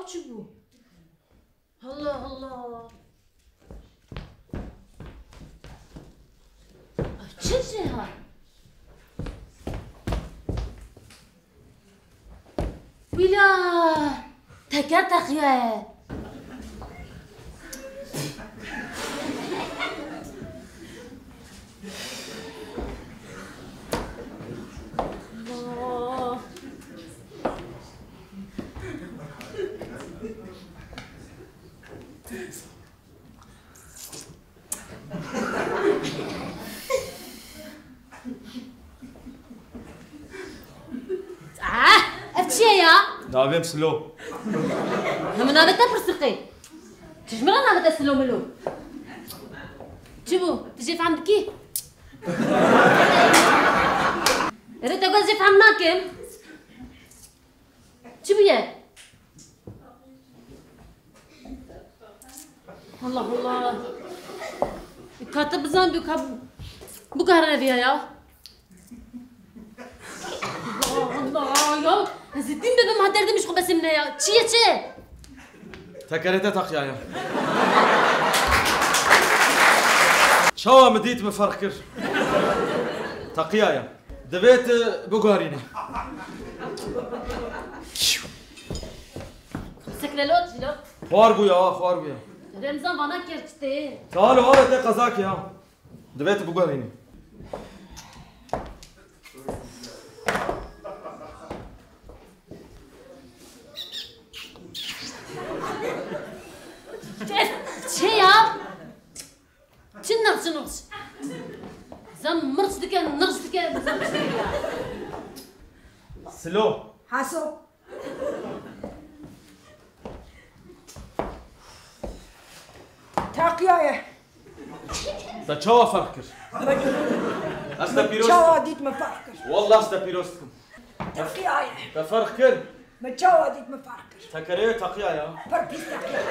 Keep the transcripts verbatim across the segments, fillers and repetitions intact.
Çi bû? Allah Allah. Ay, çi jê ha? Wîla teker teqiyaye. Allah. Ah, ev çi ye ya? Navê min Silo. Hemû navê te pirsiqê. Tu ji min re navê te Silo Milo. Çi bû? Tu jê fehm dikî? Erê te got jê fehm nakim. Çi bûye? Allah Allah. Ka te bizan bû ka bû. Bû ka reviya ya. Allah Allah ya. Ez ê dîn bibim ha derdê min ji xwe besim ne ya. Çi ye çi? Tekerê te teqiyaye. Çawa min dît min ferq kir. Teqiyaye. Divê tu biguherînî. Siklelo çilo. Xwar bûya, xwar bûya. Remzan vana kir çi tê. Talo, are te qezakê ha. Divê tu biguherînî. Çi ya? Çi nirç nirç? Zan mirç dike, nirç dike, zan çi ya? Silo. Haso. Teqiyaye. Te çawa ferq kir? Ez te pîroz dikim. Çawa dît min ferq kir? Wallah ez te pîroz dikim. Teqiyaye. Te ferq kir. Min çawa dît min ferq kir? Tekerê teqiyaye. Pir pîs teqiyaye.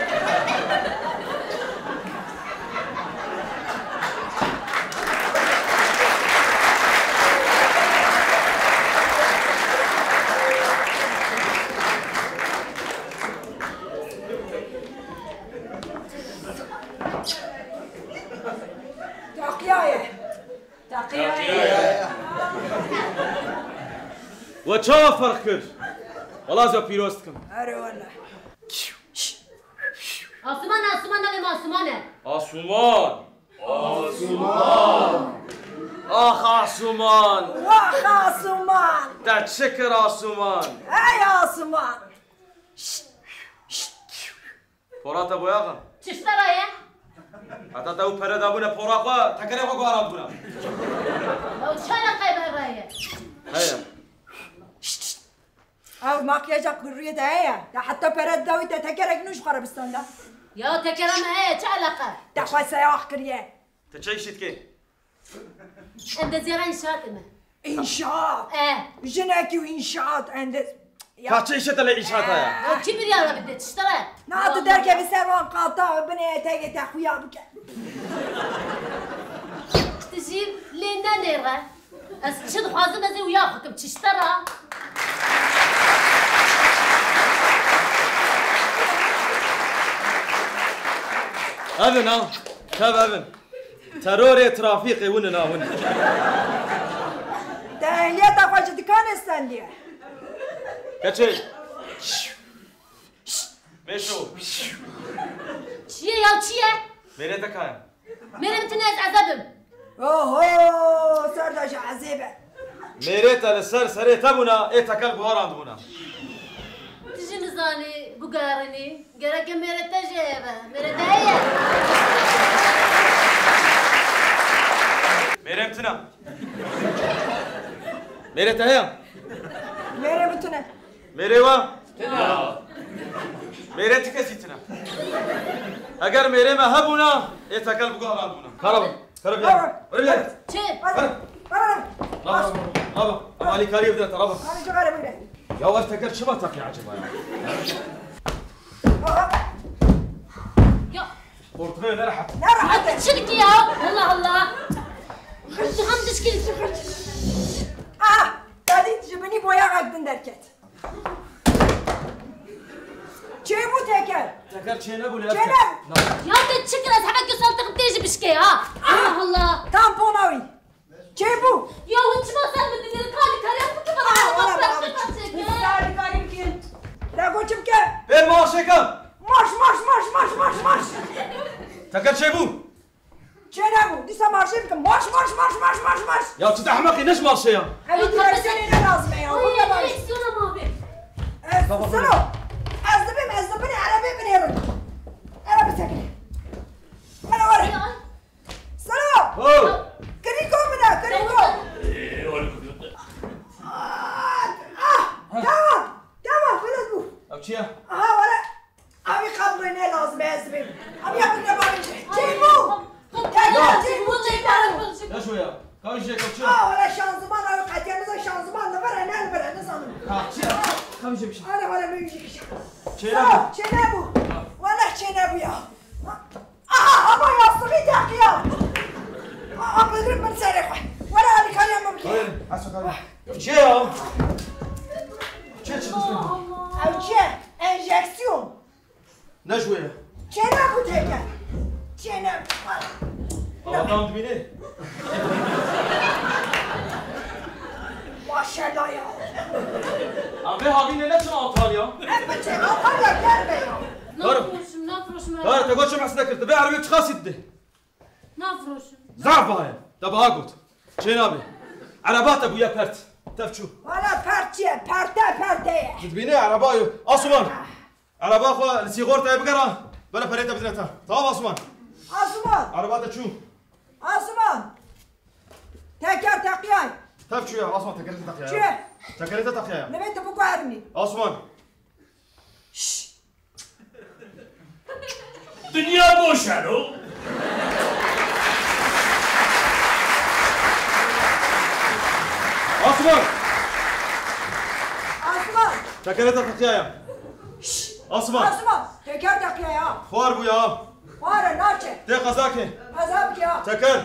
Teqiyaye. Teqiyaye. We çawa ferq kir? Wela ez we pîroz dikim. Erê wele. Asuman, Asuman, navê min Asuman e. Asuman. Asuman. Ax Asuman. Wax Asuman. Te çi kir Asuman? Ey Asuman. Pora te boyaxa? Çi ji te re ye? Heta te ew pere dabûne pora xwe, tekerê xwe guherandibûna. Ew çi eleqe be re ye? Heye. Ew makyaja ku rûyê te heye. Te heta pere dawî te tekerek nû ji xwe re bistanda. Ya tekera me heye, çi eleqe? Te xwe seyax kiriye. Te çi îşî dikê? Endeziyara înşaatê me. Înşaat? E. Jinekî û înşaat endez-, ya. Ka çi îşê te lê înşaata ye? Ya kî biryara bide, çi ji te re? Na tu derkevî ser wan qata, binê etegê te xuya bike. Tu jî lê nenêre. Ez çi dixwazim, ez ê wiya xwe kim, çi ji te re? Ev in ha, tev ev in. Terorê trafîqê hûn in ha hûn. Te ehliyeta xwe ji dikanê stendiye. Keçê. Mêşo. Çi ye ya, çi ye? Mêrê te ka ye? Mêrê min tune, ez ezeb im. Oho, ser de ji ezêb e. Mêrê te li ser serê te bûna, ê tekel guherandibûna. Tu jî nizanî, guherînî. Gereke mêrê te jê heye be. Mêrê te heye? Mêrê min tune. Mêrê te heye? Mêrê min tune. Mêrê we? Tune. Mêrê ti kesî tune. Eger mêrê me hebûna, ê tekel biguherandibûna. Kara bin. Kara bin. Kara bin. Kara bin. Çi? Kara bin. Kara bin. Kara bin. Kara bin. Kara bin. Em alîkariyê bidin te, kara bin. Kara bin. Ya ev teker çima teqî acaba ya? Ya. Portföyü ne rahat. Ne rahat. Hadi çi dikî ya? Allah Allah. Hadi ham dişkî. Ah, dadî ji binî boyaxek din derket. Çê Teker çênebû lê. Çênebû. Ya te çi kir, ez hevekî saltiq tê jî bişkê ha. Allah Allah. Tampona wî. Çêbû. Ya hûn çima ser min dinêrin? Ka alîkariya bikin bana. Alîkariya bikin. Lego çi bike? Bêr marşê ke. Marş, marş, marş, marş, marş, marş. Teker çêbû. Çênebû. Dîsa marşê bikim. Marş, marş, marş, marş, marş, marş. Ya çi te ehmeqî, ne ji marşê ya? Evî direksiyonê ne lazim e ya. Oy, direksiyona ma bê. Ez silo. Ez dibim, ez dibim, erebê binêrim. Ere bisekine. Were, were. Silo. Ho. Kirîko bide, kirîko. Ah, ah, tamam. Tamam, xelas bû. Ev çi ye? Aha, were. Abi kabloyu ne lazim ez dibim. Abi ya bir de bari. Çêbû. Teker çêbû, çênebû. Ne şu ya? Ka jê ka çi? Aa, were şanzıman abi, qetiyemize şanzıman ne vere, ne vere, ne sanırım. Ha, çi? Ka jê bir şey. Ara, ara, ne yüzük işi. Çênebû. Çênebû. Wala çênebû ya. Aha, ama yastığı takıyor. Aa, bildirim ben sere koy. Wala alîkariya mı bike? Hayır, asıl kalma. Çi ya? Çi, çi? Ev çi? Enjeksiyon. Ne ji wê ye? Çênebû teke. Çênebû. Allah'tan dibînê. Maşallah ya. Em vê havînê neçin Antalya? Em biçin Antalya, gel be ya. Nafiroşim, nafiroşim. Dara, te got çi mesele kir? Vê erebê çiqasî didê? Nafiroşim. Zaf baha ye. Te baha got. Çênabê. Ereba te bûye pert. Tev çû. Wala pert çi ye? Perte, perte ye. Tu dibînî ereba yo. Asuman. Ereba xwe li sîxortayê bigera. Bere perê te bidine te. Tamam Asuman. Asuman. Ereba te çû. Asuman. Teker teqiyay. Tev çû ya. Asuman tekerê te teqiya ya. Çi? Tekerê te teqiya ya. Nebe tu biguherînî. Asuman. Şşş. Dinya boş alo. Asuman! Asuman! Tekerê te teqiya ya. Şşş! Asuman! Asuman! Teker teqiya ya. Xwar bû ya. Xwar e, naçe. Tê qezakê. Qeza bike ya. Teker.